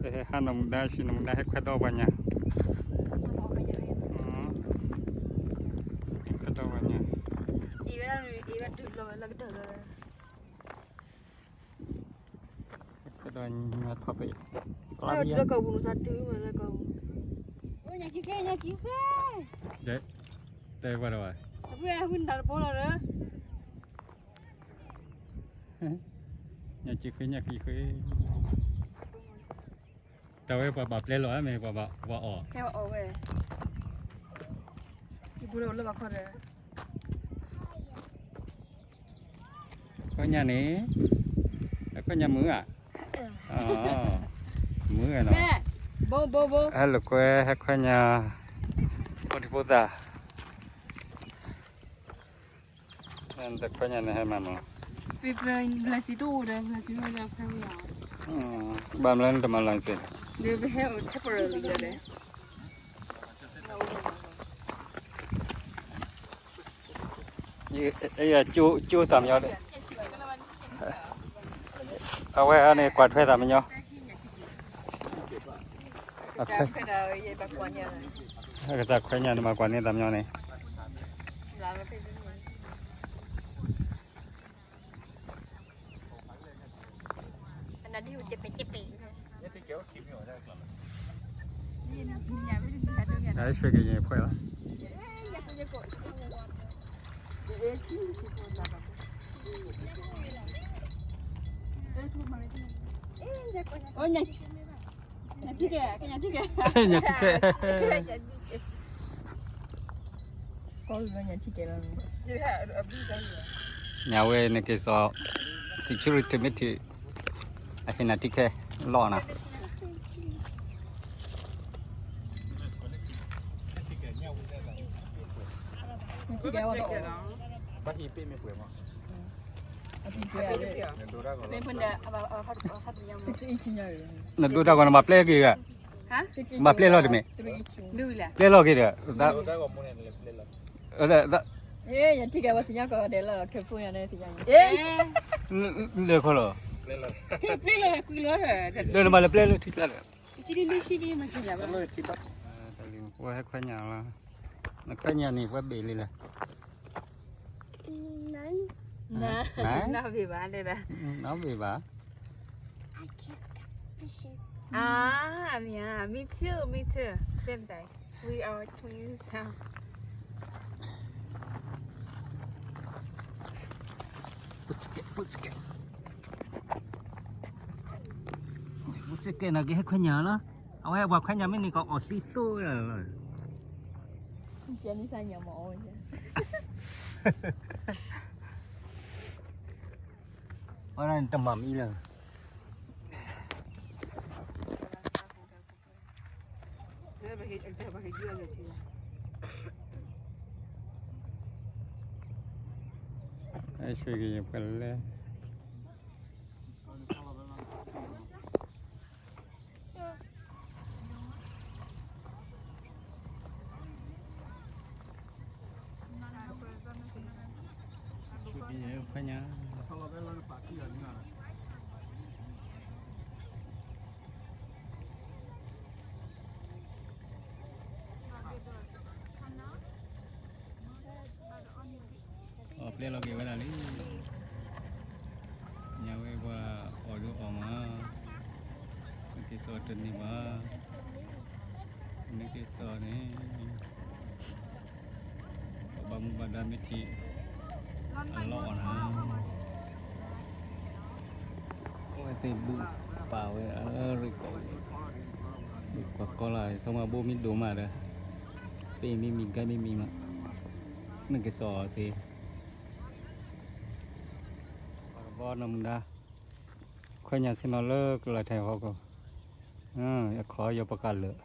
ဟဲဟးနီၢ်မူဒါ ဆံးနီၢ်မူဒါ ဟဲခွဲးဒီးပှၤညါ, ဟဲခွဲးဒီးပှၤညါ, ဟဲခွဲးဒီးညီထီၣ်ပ့ၤ, လၢကီၢ်ပူၤ စတုၤဝဲလၢကီၢ်ပူၤ, တဲဝဲဒီးဝဲ, အဖုနတၢ်တဘိလီၤဒီး ညၣ်က့ၤဃ့ ညၣ်က့ၤဃ့, တၢ်ဝဲပှၤဘၣ်ပျဲလီၤမ့ၢ် ပှၤဘၣ်ပှၤအီၣ်, ဟဲအီၣ်ဝဲ, ယဘူးလၢဘၣ်ခီဒီး, ခွဲးညါန့ၣ်, ခွဲးညါမုာ်ဧါ, မုာ်ဧါနီၤ, ဟဲလိာ်ကွဲ ဟဲခွဲးညါ, ဖိထံဖိသၣ် တခွဲးညါန့ၣ်ဟဲမၤမး, ဘၣ်မနုၤတမၤလီၤစ့ၢ်, ကၠိသးမညီ, အဝဲန့ၣ်ကွၢ်ထွဲသးမညီ, အကစၢ်ခွဲးညါန့ၣ် မၤကွၢ်န့ၢ်သးမညီန့ၣ် ရွှေကရင်အဖွဲ့လား, ညၣ်ထံခဲ, ညၣ်ဝဲန့ၣ်က့ၤစီၤ security မ့ၢ်ထံၣ် အဟ့ၣ်နၤထံခဲ လီၤနၤ, နဒိတၢ်ဂီၤနဘၣ်ပျဲက့ၤဂၤ, ဘၣ်ပျဲလီၤတမ့ၢ်, ပျဲလီၤက့ၤဒီး, လဲၤခီလီၤ, လဲၤနဘၣ်လဲၤပျဲလီၤထံကျါဒီး, ပှၤဟဲခွဲးညါလီၤ, နခွဲးညါန့ၣ် ပှၤဘ့ၣ်လံလဲၣ်, နဘ့ၣ်ဘၣ်, နဘ့ၣ်ဘၣ်, Ah, yeah, me too, me too. Same thing. We are twins. ပူစကဲ, ပူစကဲ, ပူစကဲနီၤ ကဟဲခွဲးညါလီၤ, အဝဲပှၤခွဲးညါမ့ၢ်န့ၣ် ကအီၣ်သံသိလီၤ, အဝဲဒၣ်န့ၣ်တမၤမံလၢ အဲ ရွှေကရင်အဖွဲ့လဲၣ်, ရွှေကရင်အဖွဲ့ညါ, အီၣ်ပျဲလီၤက့ၤဝဲဒၣ်လံ, ညါဝဲပှၤအီၣ်ဒိအီၣ်မး, နက့ၤစိာ်တန့ၢ်ဘၣ်, နက့ၤစိာ်န့ၣ် ပဘၣ်မူဘၣ်ဒါမ့ၢ်ထံၣ် အလီၢ်အီၣ်နၤ, အဝဲသ့ၣ်ဘူၣ်ပာ်ဝဲအရ့ၣ်ကီး, ဘူၣ်ကွၢ်ကီလီၤ, ဆိကမိၣ်ဘိမ့ၢ်ဒိၣ်မးဒီး, ပ့ၢ်မ့ၢ်မံ ကဲမ့ၢ်မံမး, နက့ၤစိာ်အီၤသ့, ပှၤကဘီနီၢ်မူဒါ, ခွဲးညါဆ့ၣ်နီၤလၢကလၤထဲဟီၣ်ကီၢ်, အခီယပကလၢာ်,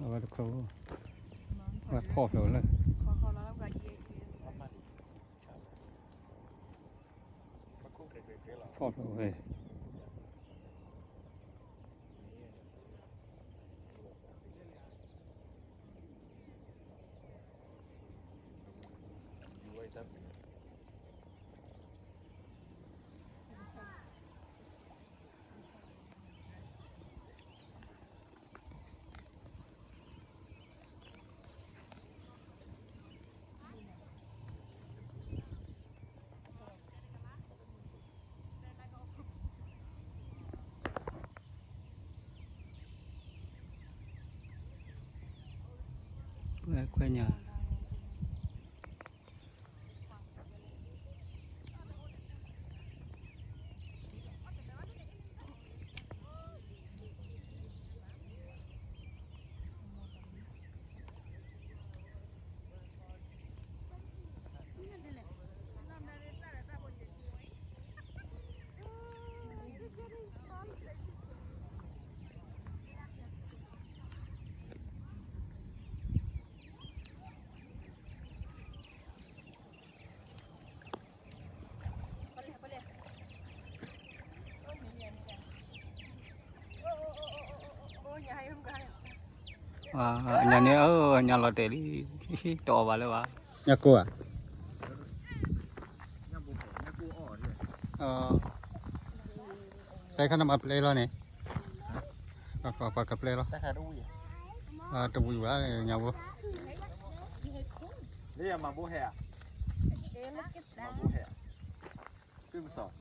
အဝဲတခွဲး, ဝဲဖီၣ်ဖျိးလၢ ဖီၣ်ဖျိးဝဲ, ယူဝဲတၢ်ပူၤန့ၣ်, ညါ ညါန့ၣ် အၢ ညါလီၤတဲာ်လံ, တအီၣ်ဘၣ်လၢၤဘၣ်. ညၣ်ကိၢ်ဧါ, တၢ်ခါန့ၣ်မၤပျဲလီၤန့ၣ်, ပှၤကပျဲလီၤ, တဝံၤဘၣ်ညါဘိ, လၢယမၤဘိဟဲဧါ, မၤဘိဟဲဧါ, သုမစီၣ်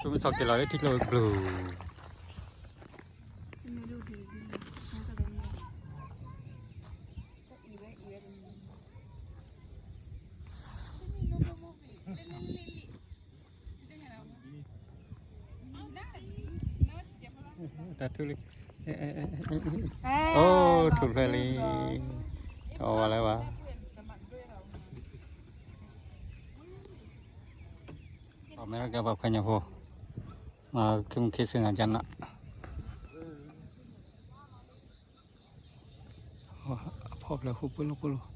သုမစီၣ်က့ၤလီၤလၢထံကျိဘျုး, တၢ်ထူၣ်လံ, အိၣ်ထူၣ်ဖျဲၣ်လံ, တအီၣ်ဘၣ်လၢၤဘၣ်. အမဲရကၤပှၤခွဲးညၣ်ဖိ, မၤခ့မုၢ်ခ့ဆ့ၣ်နၤကနၣ်, အဖီၣ်ဖျဲးဃိပှ့ၤလိာ်ပှ့ၤလိာ်,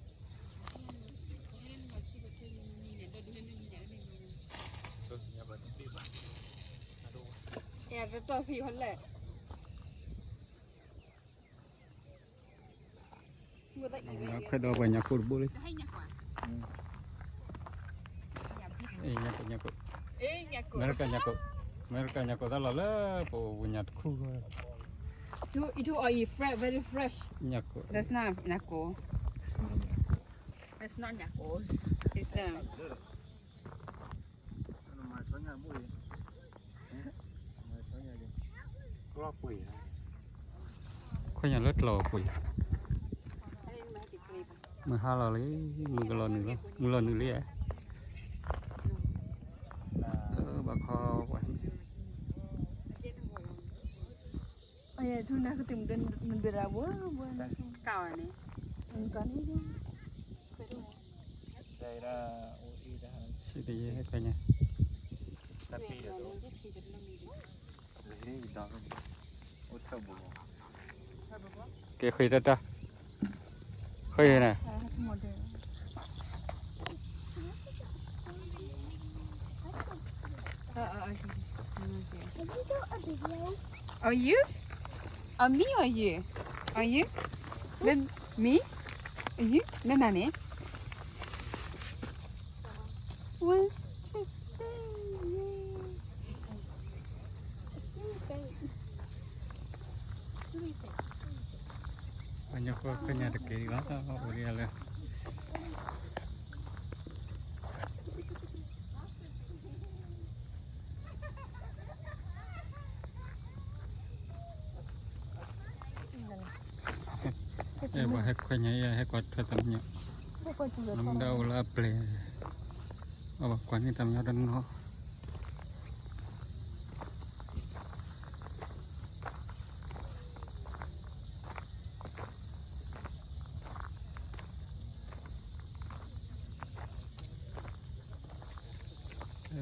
ခွဲးဒီးပှၤညၣ်ကိၢ်တဘိလံ, ညၣ်ကိၢ်, ညၣ်ကိၢ်, အမဲရကၤညၣ်ကိၢ်, အမဲရကၤညၣ်ကိၢ်တၢ်လီၢ်လၢပဝဲညၣ်တခူၣ်, It, it all is fresh, very fresh. ညၣ်ကိၢ်, that's not ညၣ်ကိၢ်, that's not ညၣ်ကိၢ်, it's um. ခွဲးညၣ်လၢကျီပှ့ၤ, မုၢ်ဟါလီၤလံ, မုၢ်ကလီၤနုာ်လီၤ, မုၢ်လီၤနုာ်လံဧါ, ဘၣ်ခီပှၤ, ထူၣ်နၤကတၢၢ်မုၢ်ဒၢရၤဘိ, ကၢ်ဝဲန့ၣ်, ကၢ်န့ၣ်, ဟဲခွဲးညါ, ကဲဃ့တၢ်တၢ်, ဃ့နၤ. Are you? Are me or you? Are you? Then me? Are you? နနၤန့ၣ်. One, two, three, yay. ပှၤညၣ်ကိၢ်ခွဲးညၣ်တက့ၢ်လီၤ, အိၣ်ဒံးလၢ အဲၣ်ပှၤဟဲခွဲးညၣ်အံၤ ဟဲကွၢ်ထွဲသးမံညီၣ်, နမ့ၢ်ဒၣ်အိၣ်လၢအပျဲၢ်, အဘၣ်ကွၢ်န့ၢ်သးမံညီၣ်တနီၤ.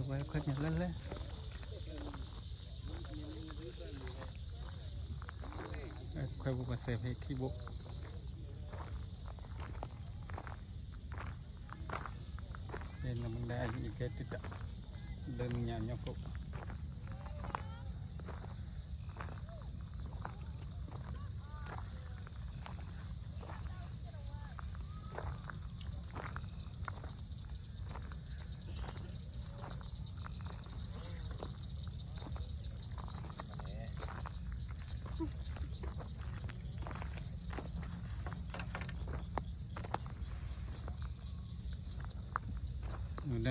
ဝဲခွဲးညၣ်လၢလဲၣ်, ခွဲးဘိပှၤစဲးဖဲခံဘိ, နမ့ၢ်ဒၣ်အံၤကဲတံာ်တာ်, လၢညၣ်ညိၣ်ကိၣ်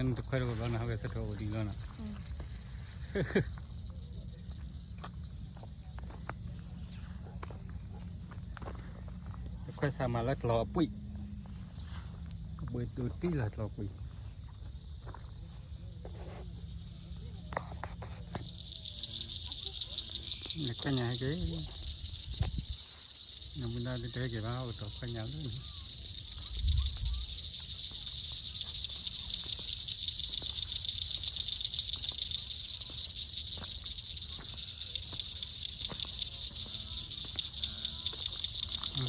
နတခွဲးတဘျီဘျီန့ၣ် ဟးဂဲၤဆၢထၢၣ်အိၣ်ဒံးလီၤနီၤ. တခွဲး စးမၤလၢကျီအပှံၢ်, အပှ့ၤဒိးတံၢ်လၢကျီပှံၢ်, နခွဲညါဟဲက့ၤ, နမူဒါတဟဲက့ၤဘၣ် အိၣ်တီခွဲညါလၢ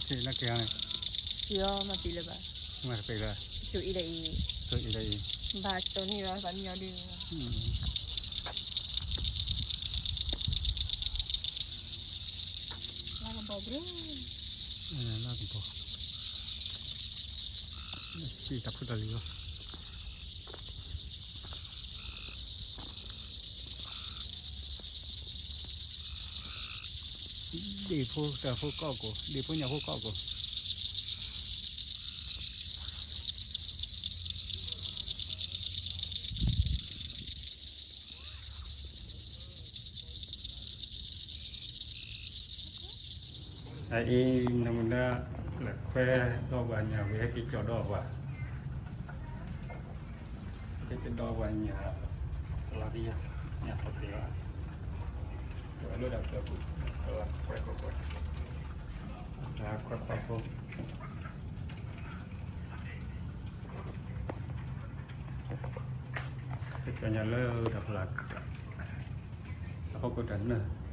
စံးလၢက့ၤန့ၣ်, မၤတပ့ၤလၢ, မၤတပ့ၤလၢ, စိအံၤလၢအံၤ, စိအံၤလၢအံၤ, ဘၣ်တိၢ်န့ၢ်ဘၣ်သးမံအီၤဒုး, လၢကဘီ, လၢကဘီ, စံးတၢ်ဖိတၢ်လံၤလီၤ. ဒ့ၣ်ဖိတၢ်ဖိကီၢ်ကိၣ်, ဒ့ၣ်ဖိညၣ်ဖိကီၢ်ကိၣ်. အအံၤ နမူဒါ လဲၤခွဲဒီးပှၤညၣ်ဝံၤ ဟဲက့ၤကၠီၤဒီးပှၤ, ဟဲက့ၤကၠီၤဒီးပှၤညၣ်, စလါဘံယါ, ညၣ်ဖိသ့ၣ်လီၤ, ကၠီၤလၢဒၣ်ပှၤပူၤ, ကၠီၤခွဲးခွဲး, စလါခွဲးခွဲးဖိ ကၠီၤညါလၢတၢ်ဖျါ, အဖီခိၣ်တၢ်နၢၤ.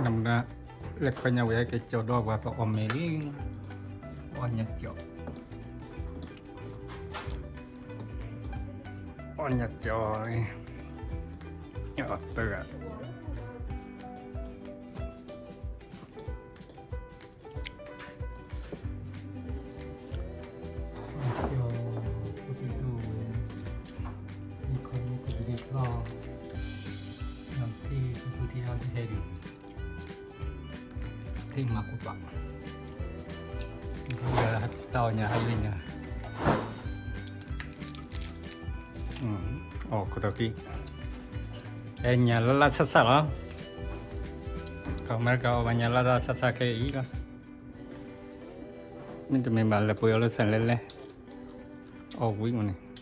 နမူဒါ လဲၤခွဲညါဝံၤ ဟဲက့ၤကၠီၤဒီးပှၤ ပအီၣ်မ့ၤလံ, အီၣ်ညၣ်ကၠီၤ, အီၣ်ညၣ်ကၠီၤ, အီၣ်သၢဂၤ. ကၠီၤ ဖိတဒိၣ်ဝဲ, မ့ၢ်ခီမ့ၢ်ကဒုးဒဲးထီၣ်, နထံၣ်ဖိထံၣ်ထီၣ်တဟဲဒံး, ထံၣ်မၤကူဘၣ်, တၢ်အီၣ်ညၣ်ဟးလၢညါ, အီၣ်ခိၣ်သီခံ, အဲ ညၣ်လၢလၢဆၣ်ဆၣ်လီၤ, ကီၢ်အမဲရကၤအီၣ်ဘၣ်ညၣ်လၢလၢဆၣ်ဆၣ်ခဲအံၤလီၤ, မ့တမ့ၢ်ဘၣ်လဲၤပှ့ၤအီၤလၢ seven Eleven လဲၣ်, အီၣ်ဝံၤမ့ၢ်န့ၣ်